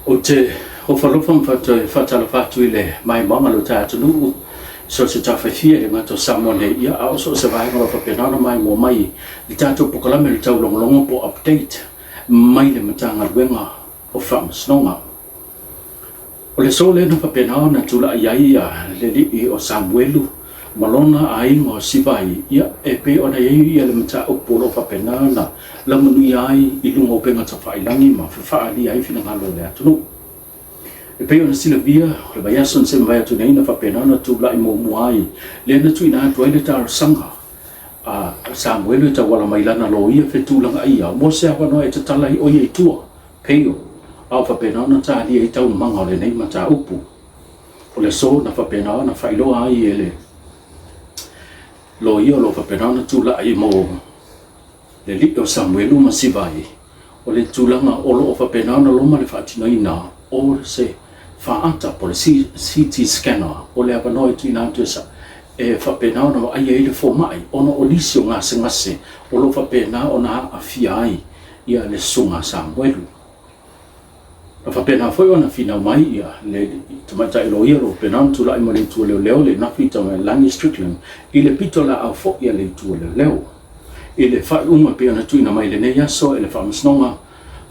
Ou te ofalofa ma toe faatalofa atu i le maimoaga o lo ta atunuu, so o se tafaifia i le gata o Samoa nei, ia, a o so o se vaega o lo o faapena ona maimoa mai i le tatou polokalame o le taulogologo po o update mai le Matagaluega o Faamasinoga. O le aso lea na faapena ona tulai ai le alii o Samuelu ma lona aiga o Sivai, ia, e pei ona i ai le mataupu o lo o faapena ona laumanuia ai i luga o upega tafailagi ma fefaalia ai finagalo o le atunuu. E pei ona silafia, o le vaiaso na se mavae atu nei na faapena ona tulai muamua ai lea na tuuina atu ai le talosaga a Samuelu e tauala mai lana loia fetulagaia mo se avanoa e tatala ai o ia i tua Peio, a o faapena ona talia ai taualumaga o lenei mataupu. O le aso na faapena ona faailoa ai e le loia o lo o faapena ona tulai mo le alii o Samuelu ma Sivai, o le tulaga o lo o faapena ona loma le faatinoina o se faata po o le CT scanner, o le avanoa e tuuina atu e faapena ona vaaia ai le fomai ona o nisi o gasegase o lo o faapena ona aafia ai ia le susuga a Samuelu. Na faapena foi ona finau mai ia le tamaitai loia o lo o faapena ona tulai mo le itu o leoleo le Nafi Tamalani Strickland i le pitolaau foi a le itu o leoleo. I le faaiuga e pei ona tuuina mai i lenei aso e le Faamasinoga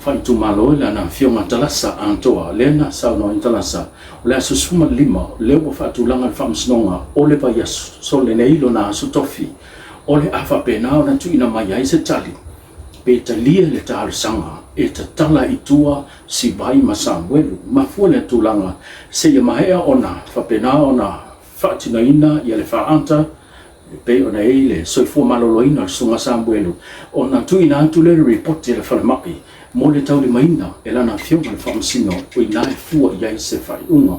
Faaitumalo i lana Afioga Talasa Atoa, lea na saunoa ai Talasa, o le aso 15 lea ua faatulaga le Faamasinoga o le vaiaso lenei lona aso tofi o le a faapena ona tuuina mai ai se tali Pe talia le talosaga e tatala i tua Sivai ma Samuelu. Mafua lea tulaga seia maea ona faapena ona faatinoina ia le faata e pei ona i ai le soifua maloloina o le Susuga Samuelu ona tuuina atu lea o le ripoti a le falemai mo le taulimaina e lana afioga le Faamasino o i ina e fua i ai se faaiuga.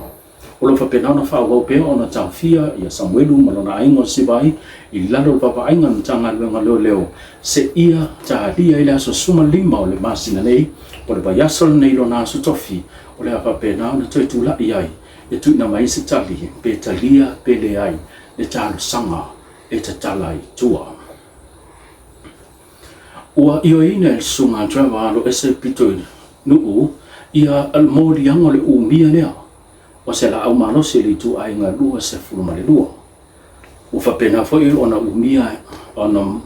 O lo o faapena ona faaauau pea ona taofia ia Samuelu ma lona aiga o Sivai i lalo o le vaavaaiga a le Matagaluega o Leoleo seia talia i le aso 15 o le masina nei, po o le vaiaso lenei lona aso tofi, o le a faapena ona toe tulai ai e tuuina mai se tali pe talia pe leai le talosaga e tatala i tua. Ua ioeina e le Susuga a Trevor Aloese Pitoinuu ia moliaga o le umia lea o se laau malosi i le ituaiga 22. Ua faapena foi ona umia ona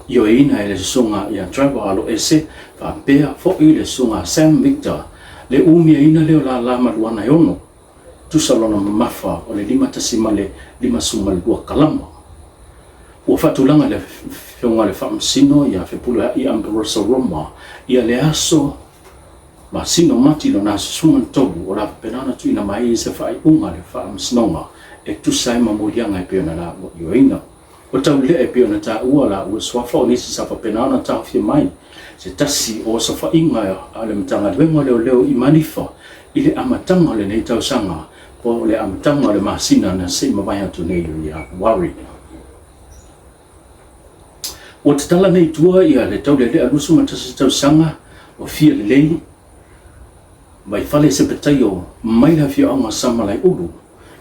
ioeina e le Susuga ia Trevor Aloese faapea foi le Susuga Sam Victor le umiaina lea o lala maluana e ono tusa lona mamafa o le 5.52 kalama. Ua faatulaga le Afioga i le Faamasino ia Fepuleai Ambrose Roma ia le aso masina o Mati lona aso 13 o le a faapena ona tuuina mai ai se faaiuga a le Faamasinoga e tusa ai ma moliaga e pei ona laua ioeina. Ua taulea e pei ona taua laua suafa o nisi sa faapena ona taofia mai se tasi o osofaiga a le Matagaluega o Leoleo i Manifa i le amataga o lenei tausaga po o le amataga o le masina na se i mavae atu nei o Ianuari. Ua tatala nei i tua ia le taulealea 21 tausaga ua fia lelei mai fale Sepetaio mai le afioaga o Samalaeulu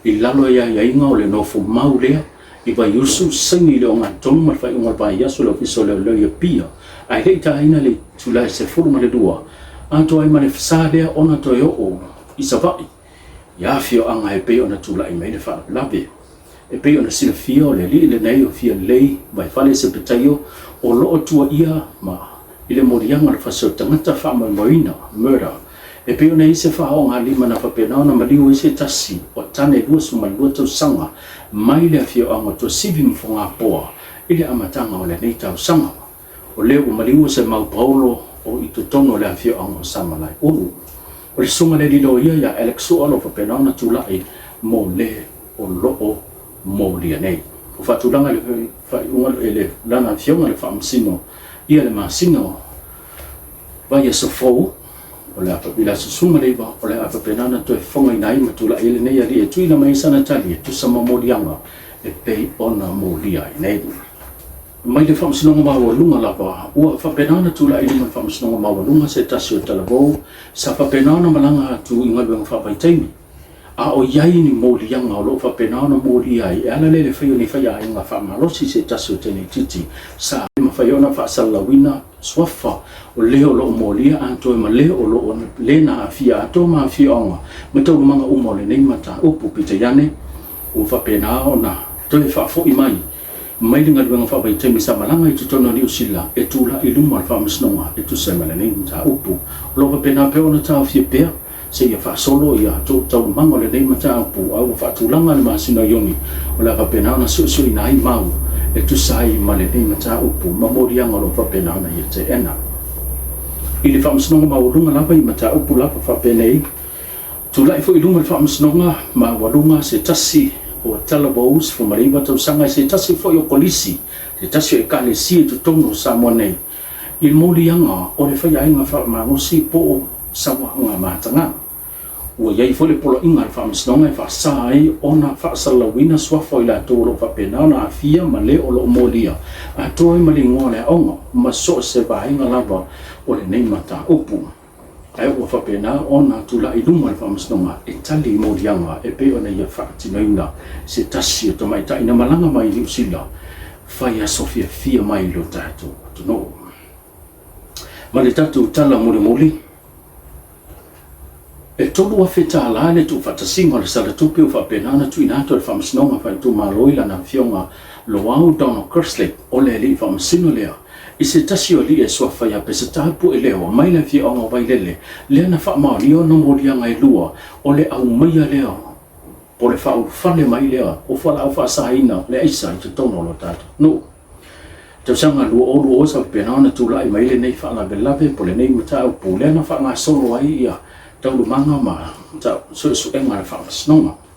i lalo i aiaiga o le nofo mau lea i Vaiusu, saini i le ogatotonu ma le faaiuga o le vaiaso i le Ofisa o Leoleo i Apia, ae le i taina le itula e 12, atoa ai ma le sa lea ona toe oo i Savaii i afioaga e pei ona tulai mai le faalavelave. E pei ona silafia o le alii lenei o Fialelei Vaifale Sepetaio o lo o tuaia ma i le moliaga o le fasi o le tagata faamoemoeina, murder, e pei ona i ai se faaogalima na faapena ona maliu ai se tasi o tane 22 tausaga mai le afioaga o Tuasivi ma Fogapoa i le amataga o lenei tausaga. O lea ua maliua se mau paolo o i totonu o le afioaga o Samalaeulu. O le susuga i le alii loia ia Alex Sua o lo o faapena ona tulai mo le o lo o molia nei. Ua faatulaga le faaiuga e le lana afioga i le Faamasino ia le masina o vaiaso fou o le a i le aso 19 o le a faapena ona toe fofogaina ai ma tulai ai lenei alii e tuuina mai ai sana tali e tusa ma moliaga e pei ona molia ai nei. Mai le Faamasinoga Maualuga lava, ua faapena ona tulai i luma o le Faamasinoga Maualuga se tasi o talavou sa faapena ona malaga atu i galuega faavaitaimi. A o i ai ni moliaga o lo o faapena ona molia ai e ala lea i le fai o ni faiaiga faamalosi i se tasi o teineitiiti sa ma. mafai ona faasalalauina suafa o le o lo o molia atoa ma le o lo o le na aafia atoa ma afioaga ma taualumaga uma o lenei mataupu. Peitai ane, ua faapena ona toe faafoi mai mai le galuega faavaitaimi sa malaga i totonu o Niu Sila e tulai i luma o le Faamasinoga e tusa ai ma lenei mataupu. O lo o faapena pea ona taofia pea seia faasolo ia taualumaga o lenei mataupu, a ua faatulaga le masina o Iuni o le a faapena ona suesueina ai mau e tusa ai ma lenei mataupu ma moliaga o lo o faapena ona ia teena. I le Faamasinoga Maualuga lava i mataupu lava faapenei, tulai foi i luma le Faamasinoga Maualuga se tasi o talavou 19 tausaga i se tasi foi o kolisi, se tasi o Ekalesia i totonu o Samoa nei, i le moliaga o le faiaiga faamalosi po o sauaga mataga. Ua i ai foi le poloaiga a le Faamasinoga e faasa ai ona faasalalauina suafa o i latou o lo o faapena ona aafia ma le o lo o molia atoa ai ma le igoa o le aoga ma so o se vaega lava o lenei mataupu. Ae ua faapena ona tulai i luma le Faamasinoga e tali i moliaga e pei ona ia faatinoina se tasi o tamaitai na malaga mai i Niu Sila fai aso fiafia mai i lo tatou atunuu. Ma le tatou tala mulimuli, e $3,000 le tuufaatasiga o le salatupe ua faapena ona tuuina atu e le Faamasinoga Faaitumalo i lana Afioga Loau Donald Kerslake o le alii faamasino lea i se tasi o alii e suafa ia Peseta Pueleo mai le afioaga o Vailele lea na faamaonia ona moliaga e lua o le aumaia lea po o le faaulufale mai lea o fualaau faasaina o le aisa i totonu o lo tatou nuu. Tausaga 2020 sa faapena ona tulai mai lenei faalavelave po o lenei mataupu lea na faagasolo ai ia taualumaga ma suesuega a le Faamasinoga.